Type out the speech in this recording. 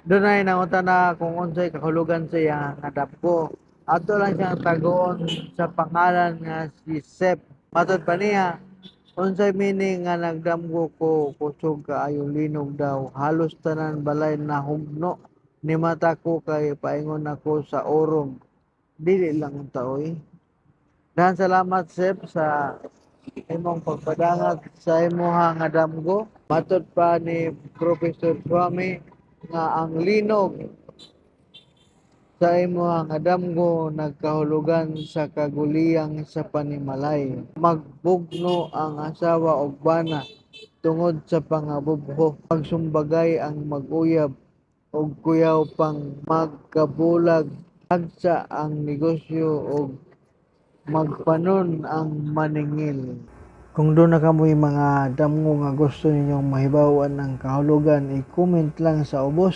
Dunay nangutana kung unsay kahulugan sa iya nga damgo. Ato lang siyang tagoon sa pangalan nga si Sep. Matod pa niya, unsay meaning nga nagdamgo ko, kusog kaayo linog daw, halos tanan balay nahugno. Nimata ko kay paingon nako sa orom. Dili lang unta oy. Daghang salamat, Sep, sa imong pagpadangat sa imuha nga damgo. Matod pa ni Professor Swami nga ang linog sa imuha nga damgo nagkahulugan sa kaguliyang sa panimalay. Magbugno ang asawa og bana tungod sa pangabubho. Magsumbagay ang mag-uyab og kuyaw pang magkabulag. Hagsa ang negosyo og magpanon ang maningil. Kung duna kamoy mga damgo nga gusto ninyong mahibaw-an ang kahulugan, i-comment lang sa ubos.